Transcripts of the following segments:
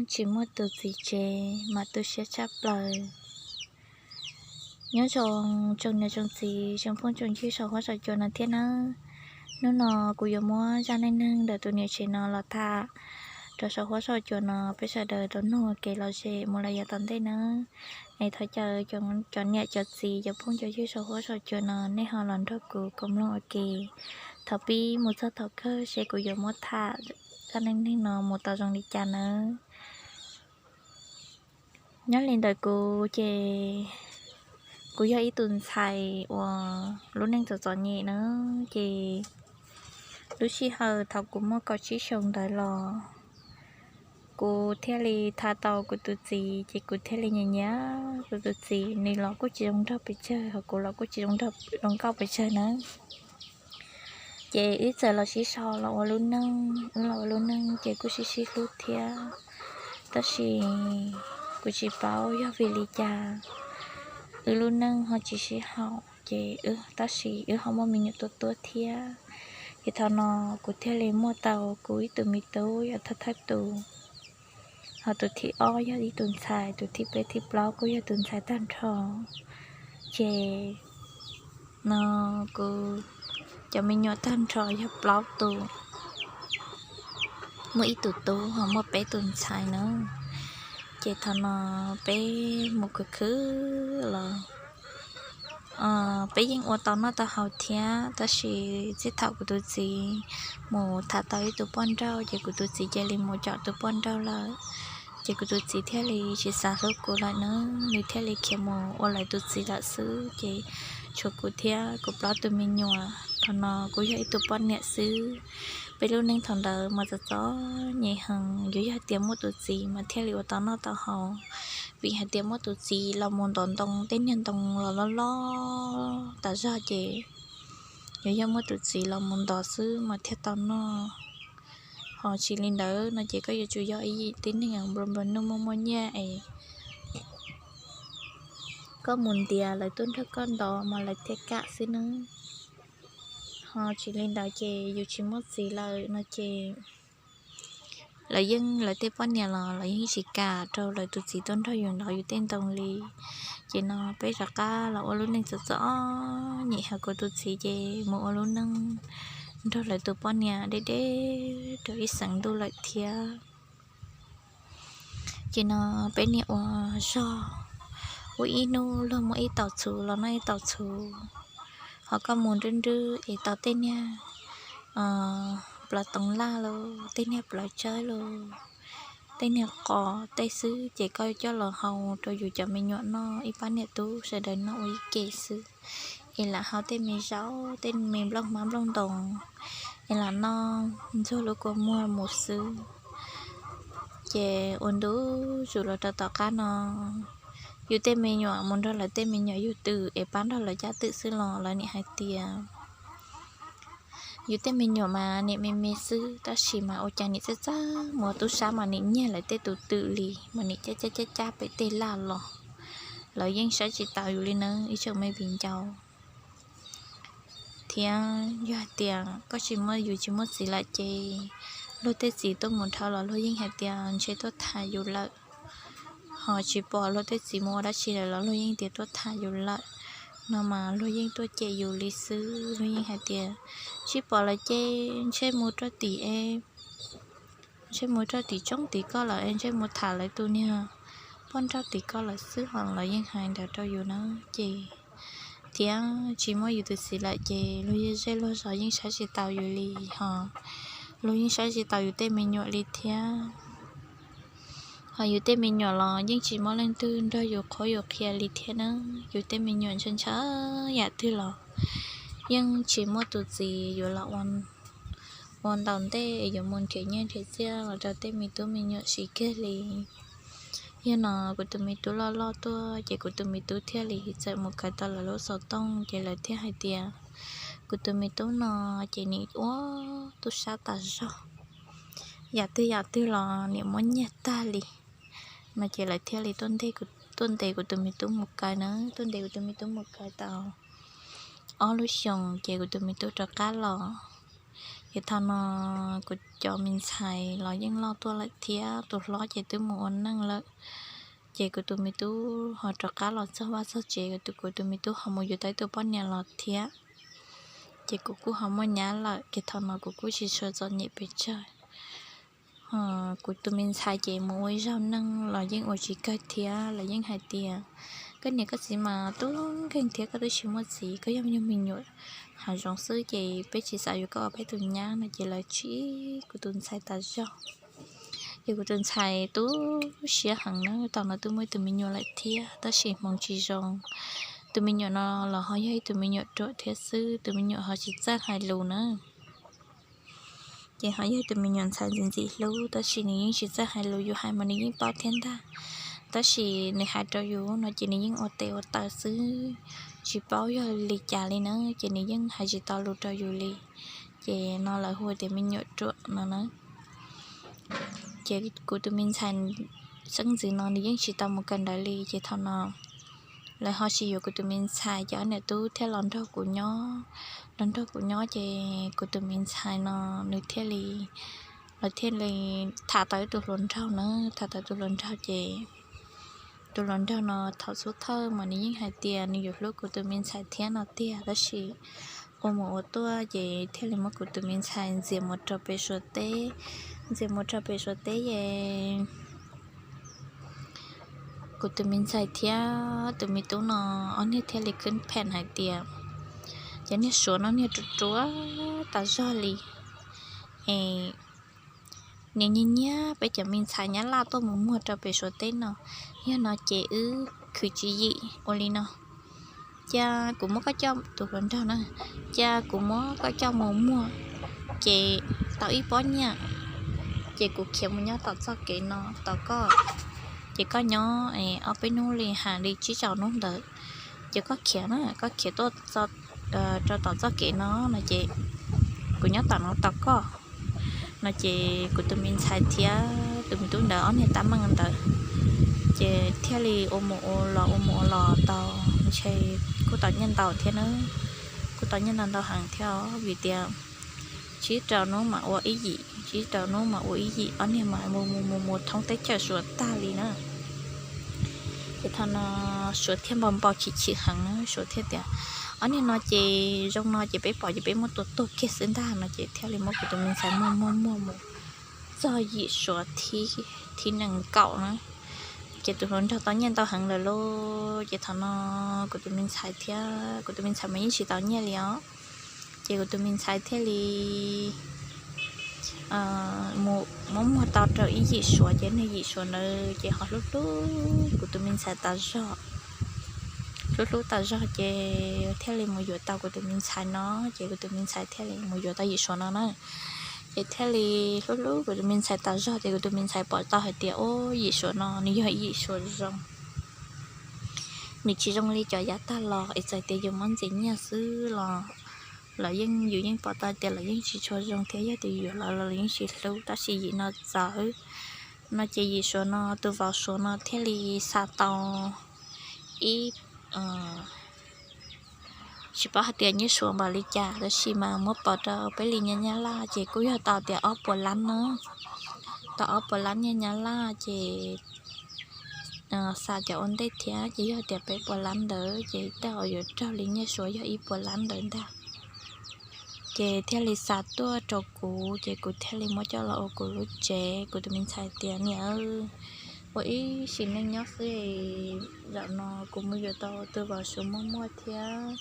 tsis muaj tus txiv tsev mas tu siab tshaj plaws. Nyob zoo tsoom niam tsoom txiv tsoom phooj tsoom ywg saum huab saum cua no thiab nawb. Hnub no kuv yuav muab zaj neej neeg ntawm tus niam tsev no los tham rau saum huab saum cua no peb sawv daws tau mloog ua kev lom zem mus lawm yav tom ntej nawb. Es thov caw cov niam cov txiv cov phooj cov ywg saum huab saum cua no nej ho los nrog kuv koom mloog ua ke thaum pib mus txog thaum kawg seb kuv yuav muab tham zaj neej neeg no mus tau zoo li cas nawb. Nyob li ntawm kuv ces kuv yog ib tus ntxhais uas lub neej txom txom nyem nawb ces lub sij hawm thaum kuv muaj kaum tsib xyoos ntawd los kuv thiaj li tham tau kuv tus txiv ces kuv thiaj li nyiam nyiam kuv tus txiv. Nws los kuj tsis zoo nraug pes tsawg hos kuv los kuj tsis zoo nkauj pes tsawg nawb. Ces wb txawm los sib sau los ua lub neej, wb los ua lub neej ces kuj sib sib hlub thiab. Tab sis kuv tsis paub yog vim li cas wb lub neej ho tsis sib haum ces tab sis wb ho muaj me nyuam tuab tuab thiab. Ces thaum no kuv thiaj li muaj tau kuv ib tug me tub yog thawj thawj tus, hos tus thib ob yog ib tus ntxhais, tus thib peb thib plaub kuj yog tus ntxhais tag nrho. Ces no kuv cov me nyuam tag nrho yog plaub tus, muaj ib tug tub hos muaj peb tus ntxhais nawb. Ces thaum no peb mus khwv khwv los peb yeej ua tau noj tau haus thiab, tab sis txij thaum kuv tus txiv mus tham tau ib tug poj nrauj ces kuv tus txiv cia li mus caum tus poj nrauj lawm. Ces kuv tus txiv thiaj li tsis xav hlub kuv lawm nawb, nws thiaj li khiav mus ua lawv tus txiv lawm xwb. Ces tshuav kuv thiab kuv plaub tus me nyuam, thaum no kuv yog ib tug poj niam xwb. Peb lub neej thaum ntawd mas txom txom nyem heev, yuav yog tias muaj tus txiv mas thiaj li ua tau noj tau haus, vim hais tias muaj tus txiv los mus ntov ntoo, tej niag ntoo los loj loj tas zog ces yuav yog muaj tus txiv los mus ntov xwb mas thiaj tau noj. Hos tsis li ntawd no ces koj yuav tsum yog ib yim tib neeg nplua nplua nuj muaj muaj nyiaj es koj mus ntiav lawv tuaj nrog koj ntov mas lawv thiaj kam xwb nawb. Hos tsis li ntawd ces yus tsis muaj txiv lawm no ces lawv yeej, lawv tej poj niam los lawv yeej tsis kam rau lawv tus txiv tuaj nrog yus ntov yus tej ntoo li. Ces no peb rov qab los ua lub neej txom txom nyem, hos kuv tus txiv ces mus ua lub neej nrog lawv tus poj niam deb deb rau ib xeev ntuj lawm thiab. Ces no peb niam ua zog, ua ib hnub luag muaj ib taus txhuv los noj ib taus txhuv, hos koj mus nrwb nrwb es tau tej niag plawv toov laj los, tej niag plawv tsawb los, tej niag qos tej xwb ces koj coj los hau rau yus cov me nyuam noj, ib pab niam tub sawv daws noj ua ib ke xwb. Es lam hau tej me zaub, tej me nplooj hmab nplooj ntoos, es lam noj ntxuag lub kua muag mus xwb. Ces ua ntu zus los rau tom qab no, yus tej me nyuam mus nrog lawv tej me nyuam yug twm es pab nrog lawv cab twm xwb los lawv niam hais tias yus tej me nyuam mas niam me me xwb, tab sis mas ua cas niam txawj txawj mus ua tub sab mas niam nyiag lawv tej tus twm li, mas niam cab cab cab cab pem tej laj los. Lawv yeej saib tsis taus yus li nawb ib tsoom me viv ncaus. Thiab yog hais tias koj tsis muaj, yus tsis muaj txiv lawm ces luag tej txiv tuaj mus dhau los luag yeej hais tias ntshe tuaj tham yus lawm. Hos tsis pom luag tej txiv mus ua dab tsi lawm los luag yeej tias tuaj tham yus lawm. No mas luag yeej tuaj cem yus li xwb, luag yeej hais tias tsis pom lawm ces ntshe mus rau tim e, ntshe mus rau tim tsoob tim koj lawm es ntshe mus tham lawv tus niag poj nrauj tim koj lawm xwb, hos lawv yeej hais ntawd rau yus na. Ces thiab tsis muaj yus tus txiv lawm ces luag zej luag zos yeej saib tsis taus yus li, hos luag yeej saib tsis taus yus tej me nyuam li thiab. Hos yus tej me nyuam los yeej tsis muaj leej twg nrog yus qhuab yus qhia li thiab na. Yus tej me nyuam ntshaw ntshaw yam twg los yeej tsis muaj tus txiv yuav los ua ntaus ntej yuav mus nrhiav nyiaj nrhiav txiaj los rau tej me tub me nyuam siv kiag li. Yog no kuv tus me tub loj loj tuaj ces kuv tus me tub thiaj li txawm mus kawm tau lawv lub xov tooj ces lawv thiaj hais tias kuv tus me tub no ces niam ua tub sab tas zog, yam twg yam twg los niam muab nyiag tag li. No ces lawv thiaj li tuaj ntes kuv tus me tub mus kaw na, tuaj ntes kuv tus me tub mus kaw tau ob lub xyoos ces kuv tus me tub rov qab los. Ces thaum no kuv cov me ntxhais los yeej loj tuaj lawm thiab, tus hlob ces twb mus ua neej lawm. Ces kuv tus me tub ho rov qab los txog vaj txog tsev, kuv tus me tub ho mus yuav tau ib tug poj niam los thiab. Ces kuv kuj ho muaj nyab lawm, ces thaum no kuv kuj tsis tshua txom nyem pes tsawg. Kuv tus me ntxhais ces mus ua ib zaug neej los yeej ua tsis kawg thiab, lawv yeej hais tias koj niam koj txiv mas tub nkeeg thiab koj twb tsis muaj txiv, koj yog me nyuam hav zoov xwb ces peb tsis xav yuav koj ua peb tus nyab no ces lawv tsim kuv tus ntxhais tas zog. Ces kuv tus ntxhais tu siab heev na, thaum no twb muaj ib tug me nyuam lawm thiab tab sis hmoov tsis zoo. Tus me nyuam no los ho yog ib tug me nyuam ruam thiab xwb, tus me nyuam ho tsis txawj hais lus na. Ces ho yog tus me nyuam ntxhais ntxim ntxim hlub tab sis nws yeej tsis txawj hais lus, yus hais mas nws yeej paub thiab ntag. Tab sis nws hais rau yus no ces nws yeej ua tes ua taw xwb, tsis paub yog li cas li na, ces nws yeej hais tsis tau lus rau yus li. Ces no lawv hu tias me nyuam ruam no na. Ces kuv tus me ntxhais xeeb ntxwv no nws yeej tsis tau mus kawm ntawv li, ces thaum no lawv ho tsis yuav kuv tus me ntxhais, ces ob niam tub thiaj los nrog kuv nyob. Los nrog kuv nyob ces kuv tus me ntxhais no nws thiaj li, lawv thiaj li tham tau ib tug hluas nraug na, tham tau tus hluas nraug ces tus hluas nraug no thaum xub thawj mas nws yeej hais tias nws yuav hlub kuv tus me ntxhais thiab no tiag, tab sis ua mus ua tuaj ces thiaj li muab kuv tus me ntxhais ntxias mus rau pem Suav teb. Ntxias mus rau pem Suav teb es kuv tus me ntxhais thiab tus me tub no ob niag thiaj li khwb pheem hais tias cov niag Suav no niag ruam ruam tas zog li. Es niag nyiag nyiag peb cov me ntxhais Nyab Laj tuaj mus muag rau pem Suav teb no, yog no ces wb khwv tswv yim ua li no. Cia kuv muab koj coj, tus hluas nraug na, cia kuv muab koj coj mus muag, ces tau ib pob nyiaj, ces kuv khiav mus nyob tom txoj kev no tos koj. Ces koj nyob ob peb hnub li, hais li tsib rau hnub ntawd, ces koj khiav na, koj khiav tuaj rau tom txoj kev no no ces kuv nyob tom no tos koj no. Ces kuv tus me ntxhais thiab tus me tub ntawd ob niag tab meeg ntawd ces thiaj li ua mus ua los ua mus ua los tau, ntshe kuj tau nyiaj ntau thiab na. Kuj tau nyiaj ntau ntau heev thiab os, vim tias tsib rau hnub mas ua ib yim, tsib rau hnub mas ua ib yim, ob niag mas mus mus mus mus thoob teb chaws Suav tag li na. Ces thaum no Suav thiaj npau npau chim chim heev na, Suav thiaj tias ob niag no ces zoo no ces peb pom ces peb muab tua tuag kiag xwb ntag no ces thiaj li muab kuv tus me ntxhais muag muag muag mus txog yim Suav thib nees nkaum na. Ces tus hluas nraug tau nyiaj ntau heev lawm lauj, ces thaum no kuv tus me ntxhais thiab, kuv tus me ntxhais mas yeej tsis tau nyiaj li os. Ces kuv tus me ntxhais thiaj li muab muag tau rau ib yim Suav, ces niag yim Suav ntawd ces ho hlub hlub kuv tus me ntxhais tas zog. Hlub hlub tas zog ces thiaj li mus yuav tau kuv tus me ntxhais no, ces kuv tus me ntxhais thiaj li mus yuav tau yim Suav no na. Ces thiaj li hlub hlub kuv tus me ntxhais tas zog ces kuv tus me ntxhais pom tau hais tias ub, yim Suav no nws yog ib yim Suav zoo, nws tsis zoo li cov yav tag los es txawm tias yus muab ntxiv nyiaj xwb los lawv yeej, yus yeej pom tau tias lawv yeej tsis tshua zoo thiab, yog tias yuav lawv los lawv yeej tsis hlub, tab sis yim no txawv no ces yim Suav no tus vauv Suav no thiaj li xa tau ib, tsis paub hais tias nyiaj Suav npaum li cas tab sis mas muab pov rau peb li nyiaj Nyab Laj ces kuj yog tau tias ob puas lab na. Tau ob puas lab nyiaj Nyab Laj ces xa cov ua ntej thiab ces yog tias peb puas lab ntawd ces tej zaum yuav raug li nyiaj Suav yog ib puas lab ntawd ntag. Ces thiaj li xa tuaj rau kuv ces kuv thiaj li muab coj los ua kuv lub tsev. Kuv tus me ntxhais tias niam, ua ib sim neej nyob xwb, zaum no kuv mus yuav tau tus vauv Suav muaj muaj thiab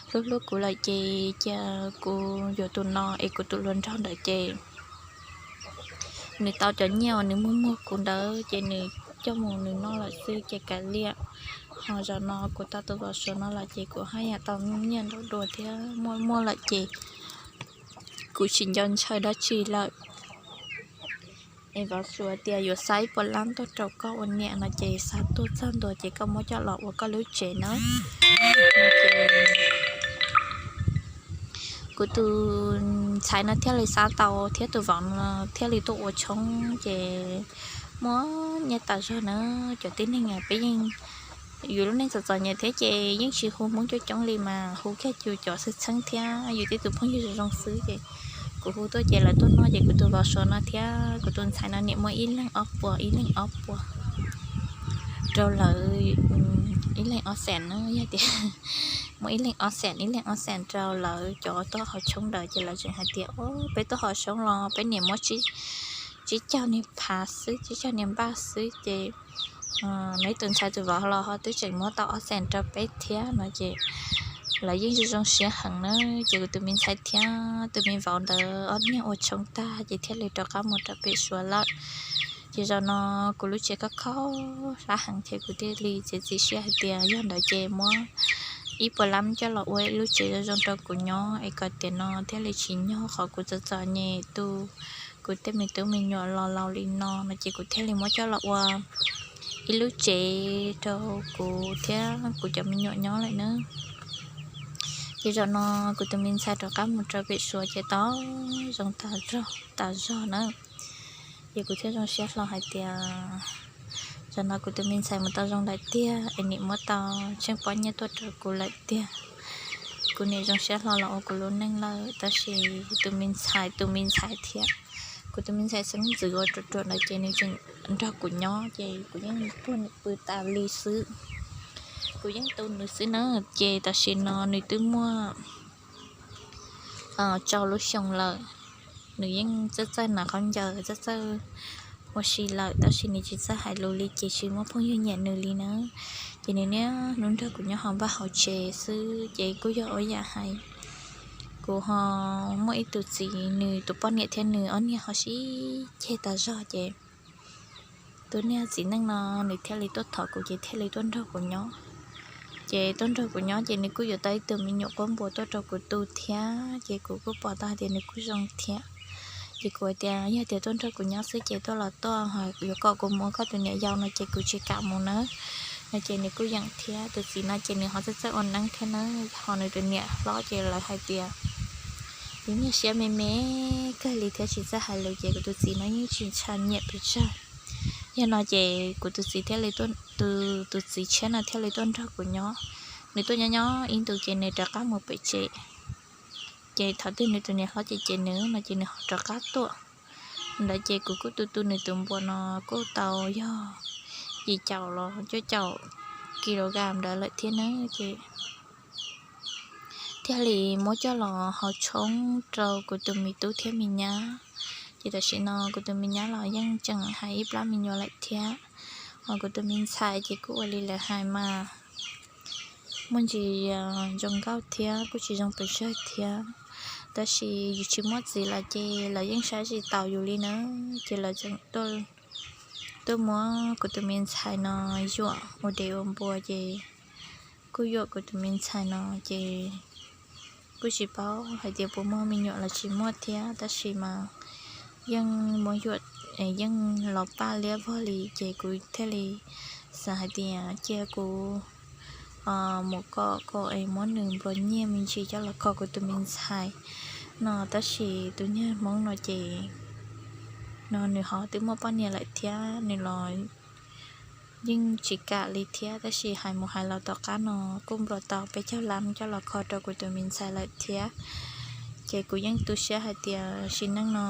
hlub hlub kuv lawm ces cia kuv yuav tus no es kuv tus hluas nraug ntawd ces nws tau cov nyiaj uas nws muag muag kuv ntawd ces nws coj mus nws noj lawm xwb ces kav liam. Ho zaum no kuv tau tus vauv Suav no lawm ces kuv haj yam tau nyiaj nrog dua thiab muaj muaj lawm ces kuv tsis nco ntshaw dab tsi lawm. Es vauv Suav tias yuav xa ib puas lab tuaj rau koj ua niam no ces xa tuaj txog ntua ces koj muab coj los ua koj lub tsev na. Kuv tus ntxhais no thiaj li xa tau thiab tus vauv no thiaj li tuaj ua tshoob ces muaj nyiaj tas zog na. Cov tib neeg peb yeej, yus lub neej txom txom nyem thiab ces yeej tsis hu Hmoob coob coob li mas hu kiag yus cov xwb txheeb thiab yus tej tus phooj ywg zoo zoo xwb ces kuv hu tuaj ces lawv tuaj noj ces kuv tus vauv Suav no thiab kuv tus ntxhais no niam muab ib leeg ob puas ib leeg ob puas rau lawv, ib leeg ob xees na, yog tias muab ib leeg ob xees ib leeg ob xees rau lawv cov tuaj haus tshoob ntawd ces lawv tseem hais tias, o, peb tuaj haus tshoob los peb niam muab tsib caug niag phav xwb, tsib caug niag npaj xwb ces neb tus ntxhais tus vauv los ho twb tseem muab tau ob xees rau peb thiab no ces lawv yeej zoo zoo siab heev na. Ces kuv tus me ntxhais thiab tus me vauv ntawd ob niag ua tshoob tag ces thiaj li rov qab mus rau pem Suav lawm. Ces zaum no kuv lub tsev koj kho hlab heev thiab kuv thiaj li txiav txim siab hais tias yog ntawd ces muab ib puas lab coj los ua ib lub tsev zoo zoo rau kuv nyob es kom tiam no thiaj li tsis nyog qhov kuv txom txom nyem tu kuv tej me tub me nyuam los laus li no no ces kuv thiaj li muab coj los ua ib lub tsev rau kuv thiab kuv cov me nyuam nyob lawm na. Ces zaum no kuv tus me ntxhais rov qab mus rau pem Suav ces tau zoo tas zog tas zog na. Ces kuv thiaj zoo siab hlo hais tias zaum no kuv tus me ntxhais mus tau zoo lawm tiag es nim muab tau tsheej pob nyiaj tuaj rau kuv lawm tiag. Kuv nim zoo siab hlo los ua kuv lub neej lawm tab sis tus me ntxhais tus me ntxhais thiab kuv tus me ntxhais xeeb ntxwv uas ruam ruam ntawd ces nws tseem nrog kuv nyob ces kuv yeej puag nws pw tas li xwb. Kuv yeej tu nws xwb na. Ces tam sim no nws twb muaj rau lub xyoo lawm, nws yeej txawj txawj hnav khaub ncaws txawj txawj ua si lawm tab sis nws tsis txawj hais lus li ces tsis muaj phooj ywg nyiam nws li na. Ces nws niaj hnub nrog kuv nyob hauv npaj hauv tsev xwb ces kuj yog ua yam hais kuv ho muaj ib tus txiv nws tus poj niam thiab nws ob niag ho sib ceg tas zog ces tus niag txiv neej no nws thiaj li tuaj thov kuv ces thiaj li tuaj nrog kuv nyob. Ces tuaj nrog kuv nyob ces nws kuj yuav tau ib tug me nyuam quab npua tuaj rau kuv tu thiab ces kuv kuj pom tau hais tias nws kuj zoo thiab. Ces kuv hais tias yog tias tuaj nrog kuv nyob xwb ces tuaj los tuaj, yuav kom kuv mus ua koj tus niam yau no ces kuv tsis kam mus nawb no ces nws kuj yeem thiab. Tus txiv no ces nws ho txawj txawj ua neeb thiab na, ho nws tus niam hlob ces lawv hais tias nws niag siab me me kawg li thiab tsis txawj hais lus ces kuv tus txiv no yeej tsis ntshai nyiam pes tsawg. Yog no ces kuv tus txiv thiaj li, tus, tus txiv tshiab no thiaj li tuaj nrog kuv nyob. Nws tuaj nyob nyob ib ntus ces nws rov qab mus pem tsev. Ces thaum twg nws tus niam hlob cem cem nws no ces nws ho rov qab tuaj. Ntawd ces kuv kuj tu tu nws tus npua no kuj tau yog yim caum los cuaj caum kilogram ntawd lawm thiab na. Ces thiaj li muab coj los haus tshoob rau kuv tus me tub thiab me nyab. Ces tam sim no kuv tus me nyab los yeej tseem hais ib plab me nyuam lawm thiab. Ho kuv tus me ntxhais ces kuj ua li lawv hais mas muaj ntsis zoo nkauj thiab kuj tsis zoo pes tsawg thiab. Tab sis yus tsis muaj txiv lawm ces lawv yeej saib tsis taus yus li na. Ces lawv tseem tuaj muab kuv tus me ntxhais no yuam ua dev ua npua ces kuj yuam kuv tus me ntxhais no ces kuj tsis paub hais tias puas muaj me nyuam los tsis muaj thiab tab sis mas yeej muab yuam, yeej los paj liab vog li ces kuv thiaj li xav hais tias cia kuv mus kom kom es muab nws nplua nyiaj me ntsis coj los kho kuv tus me ntxhais no tab sis tus niag Hmoob no ces no nws ho twb muaj poj niam lawm thiab nws los yeej tsis kam li thiab tab sis hais mus hais los tom qab no kuj nplua tau peb caug lab coj los kho rau kuv tus me ntxhais lawm thiab. Ces kuv yeej tu siab hais tias sim neej no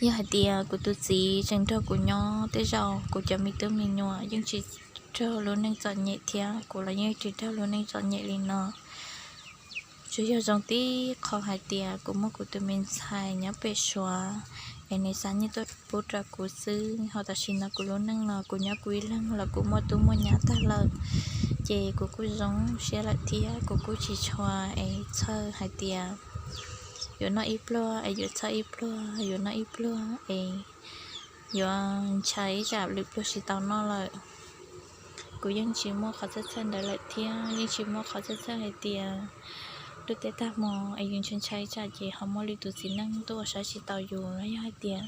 yog hais tias kuv tus txiv tseem nrog kuv nyob tej zaum kuv cov me tub me nyuam yeej tsis raug lub neej txom nyem thiab kuv los yeej tsis raug lub neej txom nyem li no. Tsuas yog zoo tib qho hais tias kuv muaj kuv tus me ntxhais nyob pem Suav es nws xa nyiaj tuaj pub rau kuv xwb, ho tam sim no kuv lub neej no kuv nyob kuv ib leeg los kuv muaj tub muaj nyab tag lawm, ces kuv kuj zoo siab lawm thiab kuv kuj tsis tshua es txhawj hais tias yuav noj ib pluag es yuav txhawj ib pluag, yuav noj ib pluag es yuav ntshai ib tsam lwm pluag tsis tau noj lawm. Kuv yeej tsis muaj qhov txhawj txhawj ntawd lawm thiab yeej tsis muaj qhov txhawj txhawj hais tias lub teb tag hmo es yus ntshai ntshai ib tsam ces ho muaj lwm tus txiv neej tuaj ua saib tsis taus yus los yog hais tias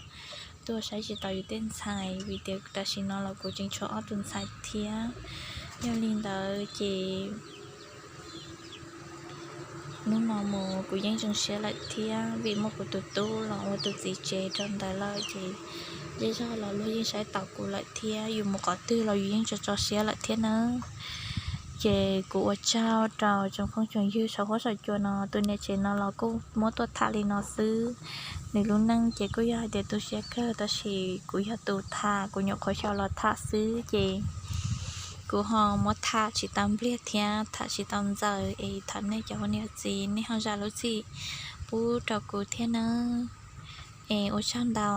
tuaj ua saib tsis taus yus tej ntxhais, vim tias tam sim no los kuv tseem tshuav ob tus ntxhais thiab. Yog li ntawd ces hnub no mus kuv yeej zoo siab lawm thiab vim muaj kuv tus tub los ua tus txiv tsev rau ntawd lawm ces zej zog los luag yeej saib taus kuv lawm thiab yus mus qhov twg los yus yeej tso tso siab lawm thiab nawb. Ces kuv ua tsaug rau tsoom phooj tsoom ywg saum huab saum cua no, tus niam tsev no los kuj muab tuaj tham li no xwb. Nws lub neej ces kuj yog hais tias tu siab kawg, tab sis kuv yog tus tham, kuv nyuam qhuav xyaum los tham xwb ces kuv ho muab tham tsis tau npliag thiab tham tsis tau ntxaws es thov nej cov ua niam txiv nej ho zam lub txim pub rau kuv thiab nawb. Es ua tsaug ntau.